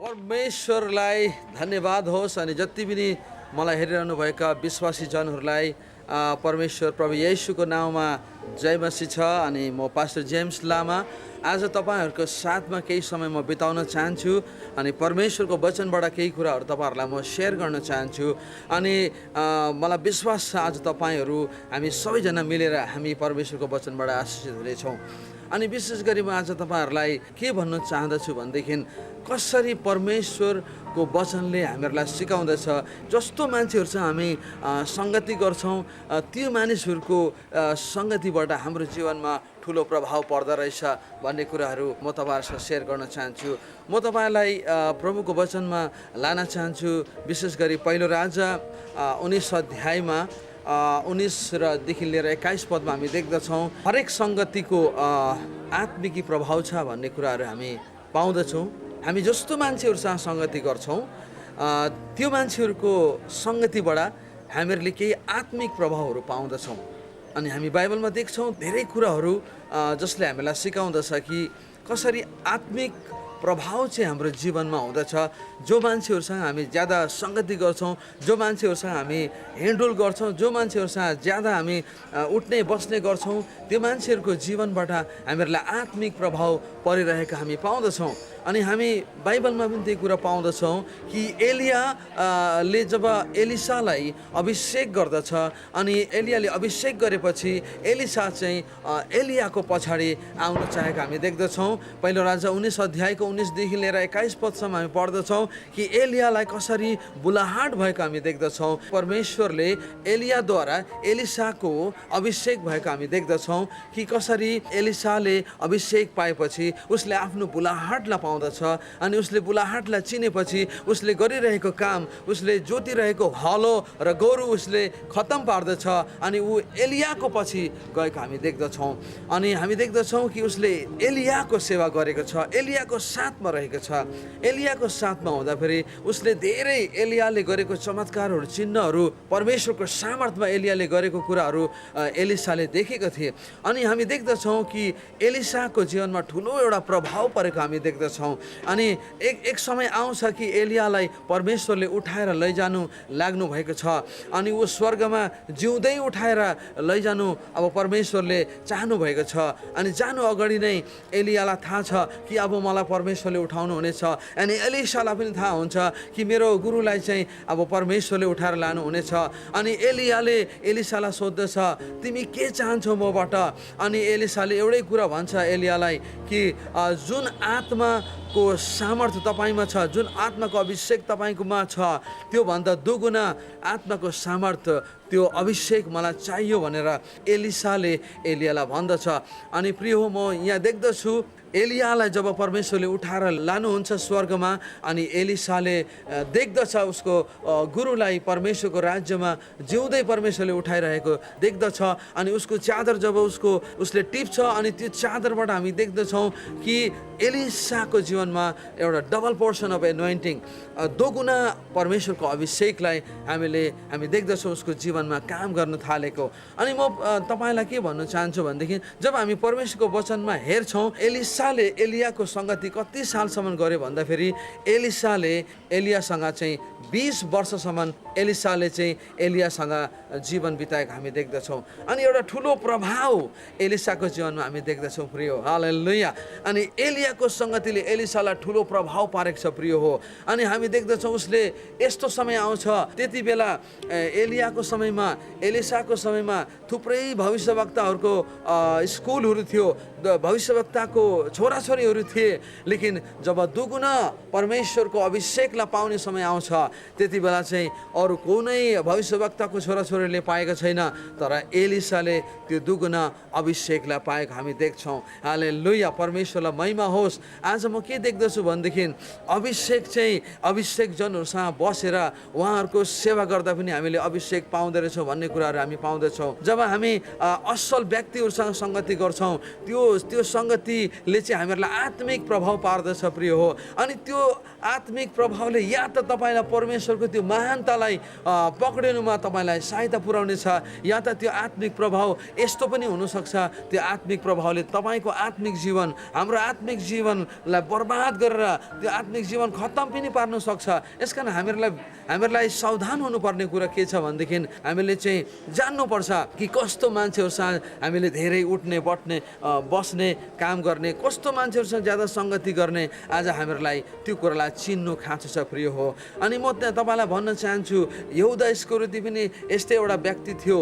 परमेश्वरलाई धन्यवाद होस् अनि जति पनि मलाई हेरिरहनुभएका विश्वासी जनहरूलाई परमेश्वर प्रभु येशूको नाउँमा जय मसीह छ। अनि म पास्टर जेम्स लामा आज तपाईँहरूको साथमा केही समय म बिताउन चाहन्छु अनि परमेश्वरको वचनबाट केही कुराहरू तपाईँहरूलाई म सेयर गर्न चाहन्छु। अनि मलाई विश्वास छ आज तपाईँहरू हामी सबैजना मिलेर हामी परमेश्वरको वचनबाट आशीषित हुनेछौँ। अनि विशेष गरी म आज तपाईँहरूलाई के भन्न चाहँदछु भनेदेखि कसरी परमेश्वरको वचनले हामीहरूलाई सिकाउँदछ। जस्तो मान्छेहरूसँग हामी सङ्गति गर्छौँ त्यो मानिसहरूको सङ्गतिबाट हाम्रो जीवनमा ठुलो प्रभाव पर्दो रहेछ भन्ने कुराहरू म तपाईँहरूसँग सेयर गर्न चाहन्छु। म तपाईँलाई प्रभुको वचनमा लान चाहन्छु। विशेष गरी पहिलो राजा 19 अध्यायमा 19देखि लिएर 21 पदमा हामी देख्दछौँ हरेक सङ्गतिको आत्मिकी प्रभाव छ भन्ने कुराहरू हामी पाउँदछौँ। हामी जस्तो मान्छेहरूसँग सङ्गति गर्छौँ त्यो मान्छेहरूको सङ्गतिबाट हामीहरूले केही आत्मिक प्रभावहरू पाउँदछौँ। अनि हामी बाइबलमा देख्छौँ धेरै कुराहरू जसले हामीलाई सिकाउँदछ कि कसरी आत्मिक प्रभाव चाहिँ हाम्रो जीवनमा हुँदछ। जो मान्छेहरूसँग हामी ज्यादा सङ्गति गर्छौँ, जो मान्छेहरूसँग हामी हिँडडुल गर्छौँ, जो मान्छेहरूसँग ज्यादा हामी उठ्ने बस्ने गर्छौँ त्यो मान्छेहरूको जीवनबाट हामीहरूलाई आत्मिक प्रभाव परिरहेको हामी पाउँदछौँ। अनि हामी बाइबलमा पनि त्यही कुरा पाउँदछौँ कि एलियाले जब एलिसालाई अभिषेक गर्दछ अनि एलियाले अभिषेक गरेपछि एलिसा चाहिँ एलियाको पछाडि आउन चाहेको हामी देख्दछौँ। पहिलो राजा 19 अध्यायको 19देखि लिएर 21 पदसम्म हामी पढ्दछौँ कि एलियालाई कसरी बुलाहाट भएको हामी देख्दछौँ। परमेश्वरले एलियाद्वारा एलिसाको अभिषेक भएको हामी देख्दछौँ कि कसरी एलिसाले अभिषेक पाएपछि उसले आफ्नो बुलाहाटलाई पाउँदछ अनि उसले बुलाहाटलाई चिनेपछि उसले गरिरहेको काम, उसले जोतिरहेको हलो र गोरु उसले खत्तम पार्दछ अनि ऊ एलियाको पछि गएको हामी देख्दछौँ। अनि हामी देख्दछौँ कि उसले एलियाको सेवा गरेको छ, एलियाको साथमा रहेको छ। एलियाको साथमा हुँदाखेरि उसले धेरै एलियाले गरेको चमत्कारहरू, चिन्हहरू, परमेश्वरको सामर्थ्यमा एलियाले गरेको कुराहरू एलिसाले देखेको थिए। अनि हामी देख्दछौँ कि एलिसाको जीवनमा ठुलो एउटा प्रभाव परेको हामी देख्दछौँ। अनि एक समय आउँछ कि एलियालाई परमेश्वरले उठाएर लैजानु लाग्नु भएको छ अनि ऊ स्वर्गमा जिउँदै उठाएर लैजानु अब परमेश्वरले चाहनु भएको छ। अनि जानु अगाडि नै एलियालाई थाहा छ कि अब मलाई परमेश्वरले उठाउनु हुनेछ। अनि एलिसालाई पनि थाहा हुन्छ कि मेरो गुरुलाई चाहिँ अब परमेश्वरले उठाएर लानु हुनेछ। अनि एलियाले एलिसालाई सोध्दछ तिमी के चाहन्छौ मबाट? अनि एलिसाले एउटै कुरा भन्छ एलियालाई कि जुन आत्माको सामर्थ्य तपाईँमा छ, जुन आत्माको अभिषेक तपाईँकोमा छ त्योभन्दा दुगुना आत्माको सामर्थ्य, त्यो अभिषेक मलाई चाहियो भनेर एलिसाले एलियालाई भन्दछ। अनि प्रिय हो, म यहाँ देख्दछु एलियालाई जब परमेश्वरले उठाएर लानुहुन्छ स्वर्गमा अनि एलिसाले देख्दछ उसको गुरुलाई परमेश्वरको राज्यमा जिउँदै परमेश्वरले उठाइरहेको देख्दछ। अनि उसको चादर जब उसले टिप्छ अनि त्यो चादरबाट हामी देख्दछौँ कि एलिसाको जीवनमा एउटा डबल पोर्सन अफ एनोइन्टिङ, दोगुना परमेश्वरको अभिषेकलाई हामी देख्दछौँ उसको जीवनमा काम गर्न थालेको। अनि म तपाईँलाई के भन्न चाहन्छु भनेदेखि जब हामी परमेश्वरको वचनमा हेर्छौँ एलिसाले एलियाको सङ्गति कति सालसम्म गर्यो भन्दाखेरि एलिसाले एलियासँग चाहिँ 20 वर्षसम्म एलिसाले चाहिँ एलियासँग जीवन बिताएको हामी देख्दछौँ। अनि एउटा ठुलो प्रभाव एलिसाको जीवनमा हामी देख्दछौँ प्रिय हो, हालेलुया। अनि एलियाको सङ्गतिले एलिसालाई ठुलो प्रभाव पारेको छ प्रिय हो। अनि हामी देख्दछौँ उसले यस्तो समय आउँछ त्यति बेला एलियाको समयमा, एलिसाको समयमा थुप्रै भविष्यवक्ताहरूको स्कुलहरू थियो, भविष्यवक्ताको छोराछोरीहरू थिए। लेकिन जब दुगुना परमेश्वरको अभिषेकलाई पाउने समय आउँछ त्यति बेला चाहिँ अरू कुनै भविष्यवक्ताको छोराछोरीले पाएको छैन, तर एलिसाले त्यो दुगुना अभिषेकलाई पाएको हामी देख्छौँ। हालेलुया, परमेश्वरलाई महिमा होस्। आज म के देख्दछु भनेदेखि अभिषेक जनहरूसँग बसेर उहाँहरूको सेवा गर्दा पनि हामीले अभिषेक पाउँदो रहेछौँ भन्ने कुराहरू हामी पाउँदछौँ। जब हामी असल व्यक्तिहरूसँग सङ्गति गर्छौँ त्यो सङ्गतिले चाहिँ हामीहरूलाई आत्मिक प्रभाव पार्दछ प्रिय हो। अनि त्यो आत्मिक प्रभावले या त तपाईँलाई परमेश्वरको त्यो महानतालाई पक्रिनुमा तपाईँलाई सहायता पुर्याउनेछ, या त त्यो आत्मिक प्रभाव यस्तो पनि हुनसक्छ त्यो आत्मिक प्रभावले तपाईँको आत्मिक जीवन, हाम्रो आत्मिक जीवनलाई बर्बाद गरेर त्यो आत्मिक जीवन खत्तम पनि पार्न सक्छ। यसकारण हामीहरूलाई सावधान हुनुपर्ने कुरा के छ भनेदेखि हामीले चाहिँ जान्नुपर्छ कि कस्तो मान्छेहरूसँग हामीले धेरै उठ्ने बट्ने बस्ने काम गर्ने, कस्तो मान्छेहरूसँग ज्यादा सङ्गति गर्ने, आज हामीहरूलाई त्यो कुरालाई चिन्नु खाँचो छ प्रिय हो। अनि म तपाईँलाई भन्न चाहन्छु यहुदा इस्करियोती पनि यस्तै एउटा व्यक्ति थियो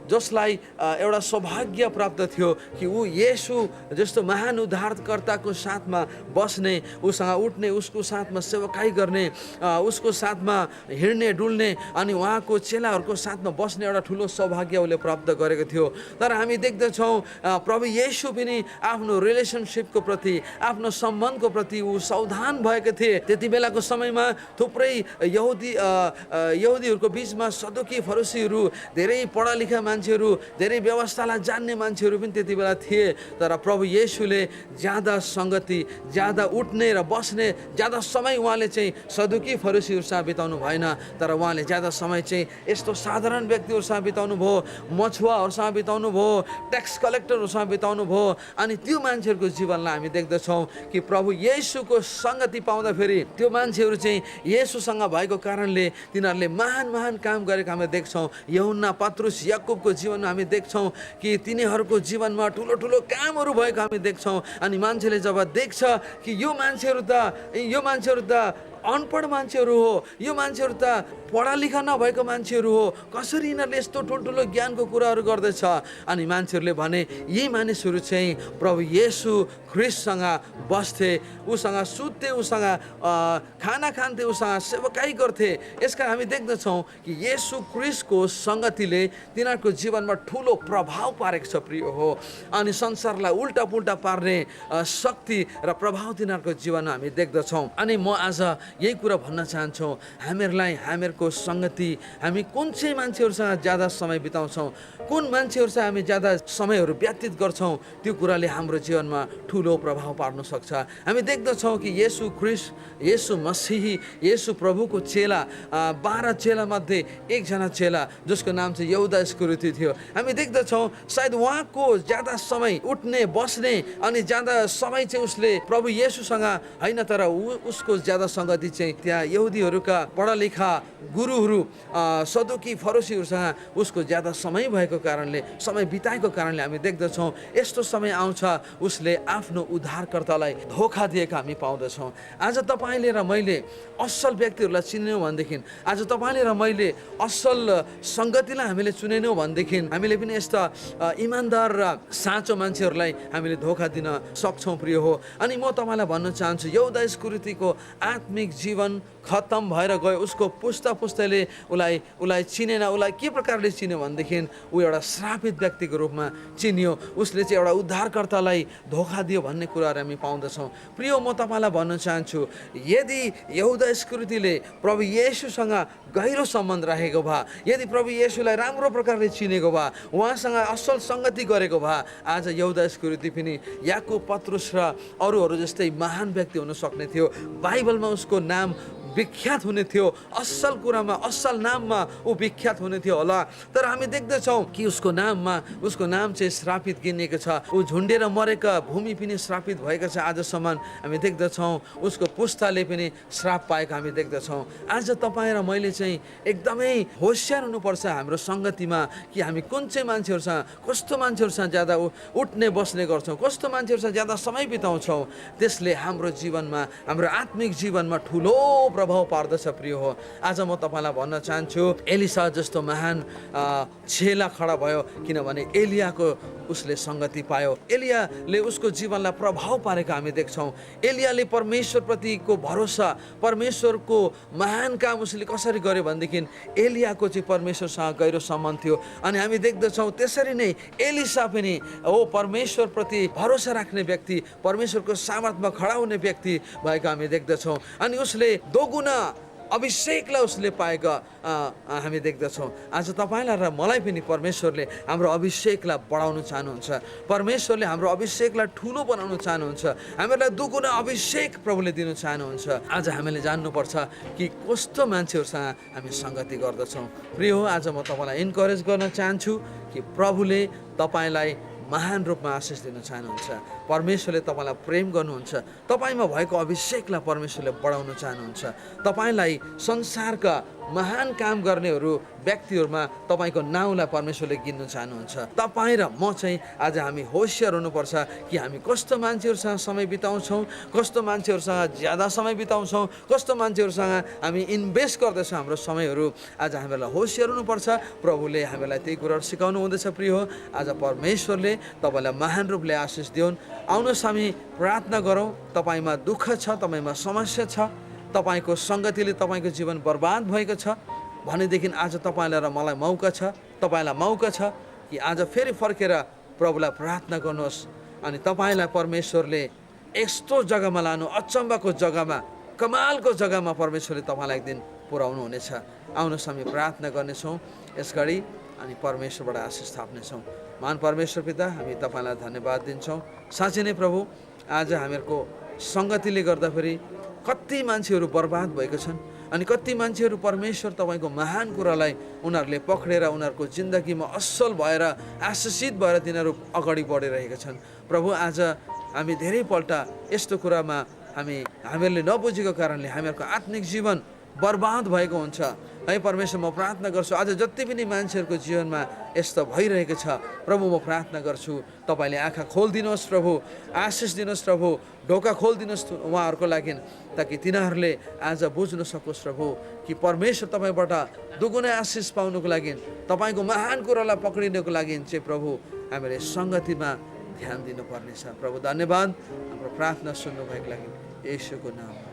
जसलाई एउटा सौभाग्य प्राप्त थियो कि ऊ येशू जस्तो महान उद्धारकर्ताको साथमा बस्ने, उसँग उठ्ने, उसको साथमा सेवकाई गर्ने, उसको साथमा हिँड्ने डुल्ने अनि उहाँको चेलाहरूको साथमा बस्ने एउटा ठुलो सौभाग्य उसले प्राप्त गरेको थियो। तर हामी देख्दछौँ प्रभु येशू पनि आफ्नो रिलेसनसिपको प्रति, आफ्नो सम्बन्धको प्रति ऊ सावधान भएका थिए। त्यति बेलाको समयमा थुप्रै यहुदीहरूको बिचमा सदुकी फरिसीहरू, धेरै पढालेखा मान्छेहरू, धेरै व्यवस्थालाई जान्ने मान्छेहरू पनि त्यति बेला थिए। तर प्रभु येशूले ज्यादा सङ्गति, ज्यादा उठ्ने र बस्ने, ज्यादा समय उहाँले चाहिँ सदुकी फरिसीहरूसँग बिताउनु भएन। तर उहाँले ज्यादा समय चाहिँ यस्तो साधारण व्यक्तिहरूसँग बिताउनु भयो, मछुवाहरूसँग बिताउनु भयो, ट्याक्स कलेक्टरहरूसँग बिताउनु भयो। अनि त्यो मान्छेहरूको जीवनलाई हामी देख्दछौँ कि प्रभु येशूको सङ्गति पाउँदाखेरि त्यो मान्छेहरू चाहिँ येशूसँग भएको कारणले तिनीहरूले महान महान काम गरेको हामी देख्छौँ। यूहन्ना, पत्रुस, याकुबको जीवनमा हामी देख्छौँ कि तिनीहरूको जीवनमा ठुलो ठुलो कामहरू भएको हामी देख्छौँ। अनि मान्छेले जब देख्छ कि यो मान्छेहरू त अनपढ मान्छेहरू हो, यो मान्छेहरू त पढालेखा नभएको मान्छेहरू हो, कसरी यिनीहरूले यस्तो ठुल्ठुलो ज्ञानको कुराहरू गर्दैछ। अनि मान्छेहरूले भने यी मानिसहरू चाहिँ प्रभु येशू ख्रिस्टसँग बस्थे, उसँग सुत्थे, उसँग खाना खान्थे, उसँग सेवकाई गर्थे। यसकारण हामी देख्दछौँ कि येशू ख्रिस्टको सङ्गतिले तिनीहरूको जीवनमा ठुलो प्रभाव पारेको छ प्रिय हो। अनि संसारलाई उल्टा पुल्टा पार्ने शक्ति र प्रभाव तिनीहरूको जीवनमा हामी देख्दछौँ। अनि म आज यही कुरा भन्न चाहन्छौँ, हामीहरूको सङ्गति, हामी कुन चाहिँ मान्छेहरूसँग ज्यादा समय बिताउँछौँ, कुन मान्छेहरूसँग हामी ज्यादा समयहरू व्यतीत गर्छौँ, त्यो कुराले हाम्रो जीवनमा ठुलो प्रभाव पार्न सक्छ। हामी देख्दछौँ कि येशू ख्रिस्ट, येशू मसीही, येशू प्रभुको चेला, 12 चेलामध्ये एकजना चेला जसको नाम चाहिँ यहुदा इस्करियोती थियो। हामी देख्दछौँ सायद उहाँको ज्यादा समय उठ्ने बस्ने अनि ज्यादा समय चाहिँ उसले प्रभु येशूसँग होइन, तर उसको ज्यादा सङ्गति चाहिँ त्यहाँ यहुदीहरूका पढालेखा गुरुहरू, सदुकी फरिसीहरूसँग उसको ज्यादा समय भएको कारणले, समय बिताएको कारणले हामी देख्दछौँ यस्तो समय आउँछ उसले आफ्नो उद्धारकर्तालाई धोका दिएको हामी पाउँदछौँ। आज तपाईँले र मैले असल व्यक्तिहरूलाई चिन्यौँ भनेदेखि, आज तपाईँले र मैले असल सङ्गतिलाई हामीले चुनेनौँ भनेदेखि हामीले पनि यस्ता इमान्दार र साँचो मान्छेहरूलाई हामीले धोका दिन सक्छौँ प्रिय हो। अनि म तपाईँलाई भन्न चाहन्छु यहुदा इस्करियोतीको आत्मिक जीवन खत्तम भएर गयो। उसको पुस्ताले उसलाई चिनेन। उसलाई के प्रकारले चिन्यो भनेदेखि ऊ एउटा श्रापित व्यक्तिको रूपमा चिनियो। उसले चाहिँ एउटा उद्धारकर्तालाई धोका दियो भन्ने कुराहरू हामी पाउँदछौँ। प्रिय, म तपाईँलाई भन्न चाहन्छु यदि यहुदा इस्करियोतीले प्रभु येशूसँग गहिरो सम्बन्ध राखेको भए, यदि प्रभु येशूलाई राम्रो प्रकारले चिनेको भए, उहाँसँग असल सङ्गति गरेको भए, आज यहुदा इस्करियोती पनि याकुब, पत्रुस र अरूहरू जस्तै महान व्यक्ति हुन सक्ने थियो। बाइबलमा उसको नाम विख्यात हुने थियो, असल कुरामा, असल नाममा ऊ विख्यात हुने थियो होला। तर हामी देख्दछौँ कि उसको नाम चाहिँ श्रापित गिनिएको छ। ऊ झुन्डेर मरेका भूमि पनि श्रापित भएको छ। आजसम्म हामी देख्दछौँ उसको पुस्ताले पनि श्राप पाएको हामी देख्दछौँ। आज तपाईँ र मैले चाहिँ एकदमै होसियार हुनुपर्छ हाम्रो सङ्गतिमा कि हामी कुन चाहिँ मान्छेहरूसँग, कस्तो मान्छेहरूसँग ज्यादा उठ्ने बस्ने गर्छौँ, कस्तो मान्छेहरूसँग ज्यादा समय बिताउँछौँ। त्यसले हाम्रो जीवनमा, हाम्रो आत्मिक जीवनमा ठुलो प्रभाव पार्दछ प्रिय हो। आज म तपाईँलाई भन्न चाहन्छु एलिसा जस्तो महान चेला खडा भयो किनभने एलियाको उसले सङ्गति पायो। एलियाले उसको जीवनलाई प्रभाव पारेको हामी देख्छौँ। एलियाले परमेश्वरप्रतिको भरोसा, परमेश्वरको महान काम उसले कसरी गर्यो भनेदेखि एलियाको चाहिँ परमेश्वरसँग गहिरो सम्बन्ध थियो। अनि हामी देख्दछौँ त्यसरी नै एलिसा पनि परमेश्वरप्रति भरोसा राख्ने व्यक्ति, परमेश्वरको सामर्थ्यमा खडा हुने व्यक्ति भएको हामी देख्दछौँ। अनि उसले दोगुना अभिषेकलाई उसले पाएको हामी देख्दछौँ। आज तपाईँलाई र मलाई पनि परमेश्वरले हाम्रो अभिषेकलाई बढाउन चाहनुहुन्छ। परमेश्वरले हाम्रो अभिषेकलाई ठुलो बनाउन चाहनुहुन्छ। हामीलाई दुगुना अभिषेक प्रभुले दिनु चाहनुहुन्छ। आज हामीले जान्नुपर्छ कि कस्तो मान्छेहरूसँग हामी सङ्गति गर्दछौँ। प्रिय हो, आज म तपाईँलाई इन्करेज गर्न चाहन्छु कि प्रभुले तपाईँलाई महान रूपमा आशिष दिन चाहनुहुन्छ। परमेश्वरले तपाईँलाई प्रेम गर्नुहुन्छ। तपाईँमा भएको अभिषेकलाई परमेश्वरले बढाउन चाहनुहुन्छ। तपाईँलाई संसारका महान काम गर्नेहरू व्यक्तिहरूमा तपाईँको नाउँलाई परमेश्वरले गिन्नु चाहनुहुन्छ। तपाईँ र म चाहिँ आज हामी होसियार हुनुपर्छ कि हामी कस्तो मान्छेहरूसँग समय बिताउँछौँ, कस्तो मान्छेहरूसँग ज्यादा समय बिताउँछौँ, कस्तो मान्छेहरूसँग हामी इन्भेस्ट गर्दैछौँ हाम्रो समयहरू। आज हामीलाई होसियार हुनुपर्छ। प्रभुले हामीलाई त्यही कुराहरू सिकाउनु हुँदैछ। प्रिय हो, आज परमेश्वरले तपाईँलाई महान रूपले आशिष दिउन्। आउनुहोस् हामी प्रार्थना गरौँ। तपाईँमा दुःख छ, तपाईँमा समस्या छ, तपाईँको सङ्गतिले तपाईँको जीवन बर्बाद भएको छ भनेदेखि आज तपाईँलाई र मलाई मौका छ, तपाईँलाई मौका छ कि आज फेरि फर्केर प्रभुलाई प्रार्थना गर्नुहोस् अनि तपाईँलाई परमेश्वरले यस्तो जग्गामा लानु, अचम्मको जग्गामा, कमालको जग्गामा परमेश्वरले तपाईँलाई एक दिन पुर्याउनु हुनेछ। आउनुहोस् हामी प्रार्थना गर्नेछौँ यस घडी अनि परमेश्वरबाट आशिष थाप्नेछौँ। महान परमेश्वर पिता, हामी तपाईँलाई धन्यवाद दिन्छौँ। साँच्चै नै प्रभु, आज हामीहरूको सङ्गतिले गर्दाखेरि कति मान्छेहरू बर्बाद भएको छन् अनि कति मान्छेहरू परमेश्वर तपाईँको महान कुरालाई उनीहरूले पक्रेर उनीहरूको जिन्दगीमा असल भएर आशिषित भएर तिनीहरू अगाडि बढिरहेका छन्। प्रभु, आज हामी धेरैपल्ट यस्तो कुरामा हामीहरूले नबुझेको कारणले हामीहरूको आत्मिक जीवन बर्बाद भएको हुन्छ। है परमेश्वर, म प्रार्थना गर्छु आज जति पनि मान्छेहरूको जीवनमा यस्तो भइरहेको छ प्रभु, म प्रार्थना गर्छु तपाईँले आँखा खोलिदिनुहोस् प्रभु, आशिष दिनुहोस् प्रभु, ढोका खोलिदिनुहोस् उहाँहरूको लागि, ताकि तिनीहरूले आज बुझ्न सकोस् प्रभु कि परमेश्वर तपाईँबाट दुगुनै आशिष पाउनुको लागि, तपाईँको महान कुरालाई पक्रिनुको लागि चाहिँ प्रभु हामीले सङ्गतिमा ध्यान दिनुपर्नेछ। प्रभु धन्यवाद, हाम्रो प्रार्थना सुन्नुभएको लागि येशूको नाम।